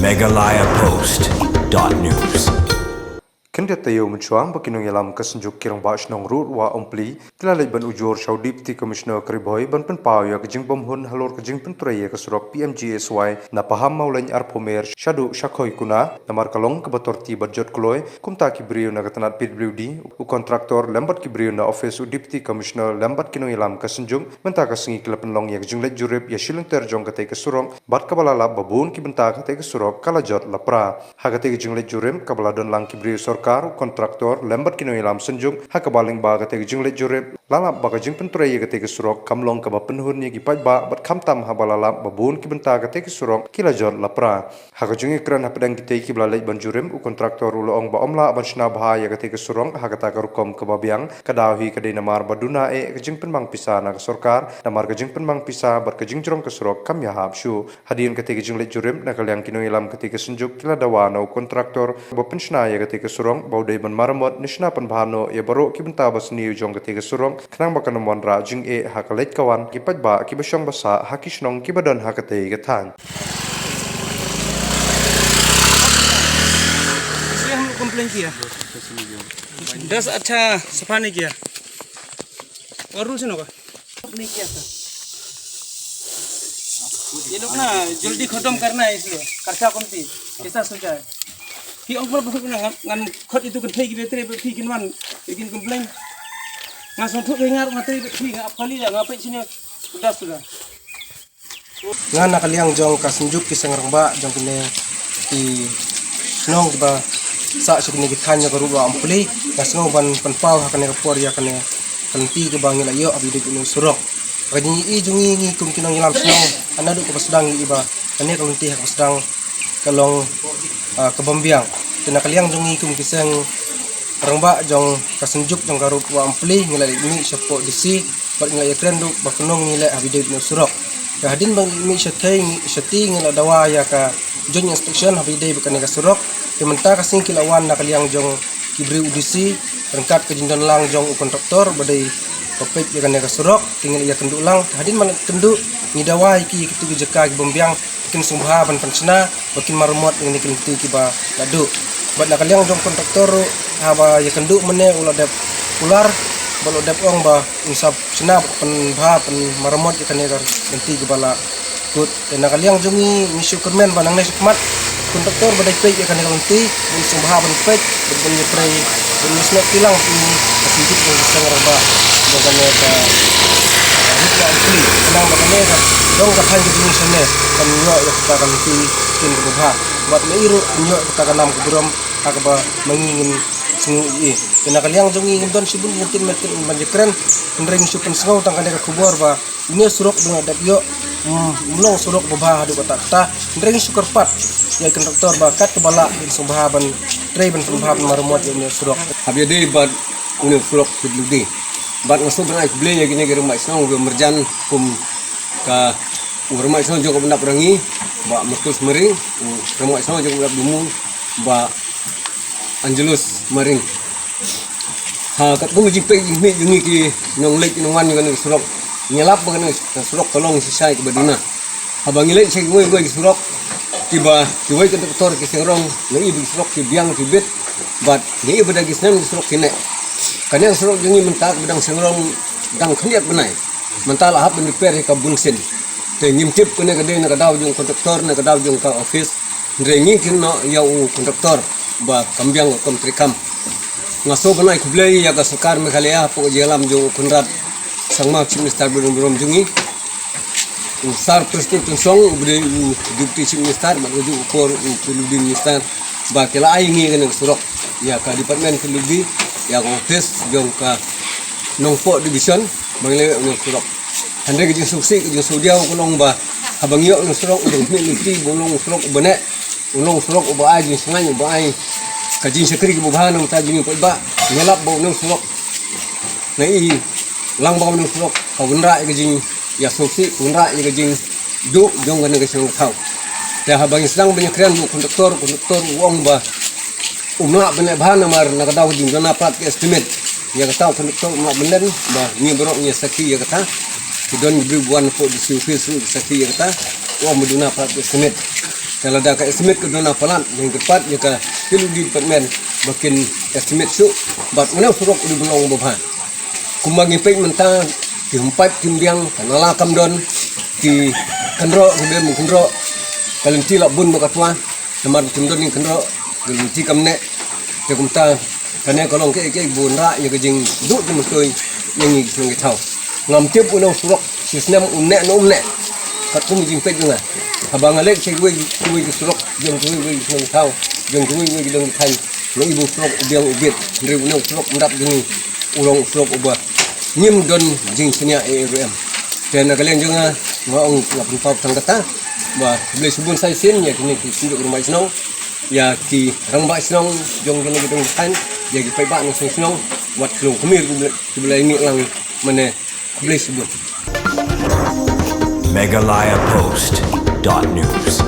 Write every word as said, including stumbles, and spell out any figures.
Meghalaya Post dot news. Khyndiat taïew mynshwa ba ki nongïalam ka Synjuk ki Rangbah Shnong Ruh Wah Umpli ki la leit ban ujor sha u Deputy Commissioner ka Ri Bhoi ban pynpaw ïa ka jingbymhun halor ka jingpyntrei ïa ka surok P M G S Y na Paham Mawleiñ Arphew Mer shaduh sha Khoikuna, namar ka long kaba torti bad jot kloi. Kumta ki briew na ka tnat P W D, u kontraktor lem bad ki briew na office u Deputy Commissioner lem bad ki nongïalam ka Synjuk mynta ka sngi ki la pynlong ïa ka jingleit jurip ïa shilynter jong katei ka surok, bad kaba la lap ba bun ki bynta katei ka surok ka la jot lapra. Ha katei ka jingleit jurip kaba la don lang ki briew sorkar, u kontraktor lem bad ki nongïalam Synjuk, ha kaba lyngba katei ka jingleit jurip la lap ba ka jingpyntrei ïa katei ka surok kam long kaba pynhun ïa ki paidbah, bad khamtam haba la lap ba bun ki bynta katei ka surok ki la jot lapra. Ha ka jingïakren hapdeng kitei kiba la leit ban jurip, u kontraktor u la ong ba ym lah ban shna bha ïa katei ka surok ha kata ka rukom kaba biang. Ka daw hi ka dei namar ba duna eh ka jingpynbang pisa na ka sorkar, namar ka jingpynbang pisa bad ka jingjrong ka surok kam ïahap shuh. Hadien katei ka jingleit jurip, na ka liang ki nongïalam katei ka Synjuk ki la dawa na u kontraktor ba pynshna ïa katei ka surok ba u dei ban maramot ne shna pynbha noh ïa baroh ki bynta ba sniew jong katei ka surok, khnang ba kan ym wanrah jingeh ha ka leit ka wan ki paidbah kiba shong ba sah ha ki shnong kiba don ha katei ka thaiñ. इसलिए हम लोग कंप्लेन किया। दस अच्छा सफा नहीं किया। और रूल सुनो का? नहीं किया सर। ये लोग ना जल्दी खत्म करना है इसलिए खर्चा कमती ऐसा सोचा है। Hi ong khlem pun ngan khot itu kan thei ki betre ba phi kin wan, phi kin complain. Nga song thuk ngar nga tre ba phi nga pali la nga pek sini sudah sudah. Nga na ka liang jong ka Synjuk ki seng rangbah jong kine ki shnong kiba sah sha kine ki thaiñ jong ka Ruh Wah Umpli, nga sngew ban pynpaw ha kane ka por ïa kane ka lynti kaba ngi la ïoh ha ba ïadei bad une u surok. Ka jingïohi jong ngi, ngi kum ki nongïalam shnong, naduh kaba sdang ngi i ba kane ka lynti ha kaba sdang ka long, ah, ka bym biang. Te na ka liang jong ngi kum ki seng rangbah jong ka Synjuk jong ka Ruh Wah Umpli, ngi la leit mih shapoh D C bad ngi la ïakren ruh ba kumno ngi leh ha ba ïadei bad une u surok. Te hadien ba ngi mih shatei, ngi, shati ngi la dawa ïa ka joint inspection ha ba ïadei bad kane ka surok. Te mynta ka sngi ki la wan na ka liang jong ki briew u D C ryngkat ka jingdon lang jong u kontraktor ba dei ba peit ïa kane ka surok, te ngi la ïakynduh lang. Hadien ba la kynduh, ngi dawa ïa ki, ïa kitu ki jaka ki bym biang, kin sngewbha ban pynshna ba kin maramot ïa kine ki lynti kiba la duh. Bad na ka liang jong kontraktor ruh, haba ïakynduh mynne u la dep kular bad u la dep ong ba un sa shna bad pynbha pynmaramot ïa kane ka lynti kiba la kut. Te na ka liang jong ngi, ngi shu kyrmen ba nangne shakhmat kontraktor ba dei peit ïa kane ka lynti, un sngewbha ban peit bad ban ïatrei, ban ïasnoh tilang ïa ka Synjuk jong ka seng rangbah jong kane ka Ruh Wah Umpli, khnang ba kane ka dong ka thaiñ ka jong ngi shane kan ïoh ïa kata ka lynti kin kaba bha bad ma i ruh un ïoh ïa kata ka nam ka burom ha kaba ma ngi ngin sngew ïa i. Te na ka liang jong ngi ngim don shibun ki kyntien met ban ïakren, hynrei ngi shu pynsngew tang kane ka khubor ba une u surok dang dep ïoh, mm, ym long surok ba bha haduh katta katta. Hynrei ngi shu kyrpad ïa i kontraktor ba kat kaba lah kin sngewbha ban trei ban pynbha ban maramot ïa une u surok. Ha ba ïadei bad une u surok P W D. Bad nga sngewbha ban ai khublei ïa kine ki rangbah shnong kiba marjan kum ka u rangbah shnong jong ka Bynrap Rangi, Bah Marcus Maring, u rangbah shnong jong ka Bynrap Dumu, Bah Angelus Maring. Ha katkum ka jingpeit jingkhmih jong ngi ki nongleit nongwan jong kane ka surok, ngi lap ba kane ka surok ka long shisha kaba duna. Haba ngi leit sha kiwei kiwei ki surok kiba kiwei ki kontraktor ki seng rong, ngi i ba ki surok ki biang ki bit bad ngi i ba da ki snem ki surok ki neh. Kane ka surok jong ngi mynta kaba dang seng rong dang khyndiat bnai. Mynta la hap ban repair hi ka bun sien. Te ngim tip kane ka dei na ka daw jong kontraktor, na ka daw jong ka office. Hynrei ngi kynnoh ïa u kontraktor ba kam biang ka kam treikam. Nga sngewbha ban ai khublei ïa ka sorkar Meghalaya hapoh ka jingïalam jong u Conrad Sangma, Chief Minister burom burom jong ngi. U Sir Prestone Tynsong uba dei u Deputy Chief Minister bad ka juh ka por u P W D Minister ba ki la ai ngi kane ka surok ïa ka Department P W D, ïa ka office jong ka Nongpoh Division ba ngi leh une u surok. Hynrei ka jingsngewsih ka jingsngewdiaw ka long ba haba ngi ïoh une u surok, u dang khmih myntri ba u long u surok uba neh, u long u surok uba ai jingsngewbha, uba ai ka jingshakri kaba bha na ka bynta jong ngi paidbah. Ngi lap ba une u surok, ngi i lang ba une u surok ka wanrah ïa ka jingïasngewsih, ka wanrah ïa ka jingduh jong kane ka shnong ka thaw. Te haba ngi sdang ban ïakren bad u kontraktor, u kontraktor u ong ba um lah ban leh bha namar na ka daw ka jingduna palat ka estimate. Ïa kata u kontraktor um lah ban len, ba ngi baroh ngi ïa sakhi ïa kata. Ki don ki briew ba wan hapoh D C office ruh ki sakhi ïa kata. U ong ba duna palat ka estimate. Ka lada ka estimate ka don ha palat, ïa ka pat ïa ka P W D department ba kin estimate shuh bad une u surok u dei ban long uba bha. Kumba ngi peit mynta, ki hympipe kim biang, ka nala kam don, ki kynroh ki bym kynroh, ka lynti la bun ba ka twa, namar kim don ki kynroh, ka lynti kam neh. Te kumta kane ka long kaei kaei ba un rah ïa ka jingduh jingmyntoi ïa ngi ki shnong ki thaw. Ngam tip une u surok shi snem un neh ne um neh. Katkum jingpeit jong nga, haba nga leit sha kiwei kiwei ki surok jong kiwei kiwei ki shnong ki thaw, jong kiwei kiwei ki dong ki thaiñ, nga i ba u surok u biang u bit. Hynrei une u surok Umdap jong ngi u long u surok uba ngim don jingshaniah ei ei ruh em. Te na ka liang jong nga, nga ong nga pynpaw tang kata ba khublei shibun sa shisien ïa kine ki synjuk rangbah shnong, ïa ki rangbah shnong jong kine ki dong ki thaiñ, ïa ki paidbah nongshong shnong, wat ki longkmie kiba la ïehnoh lang. Mane, khublei shibun. Meghalaya Post dot news.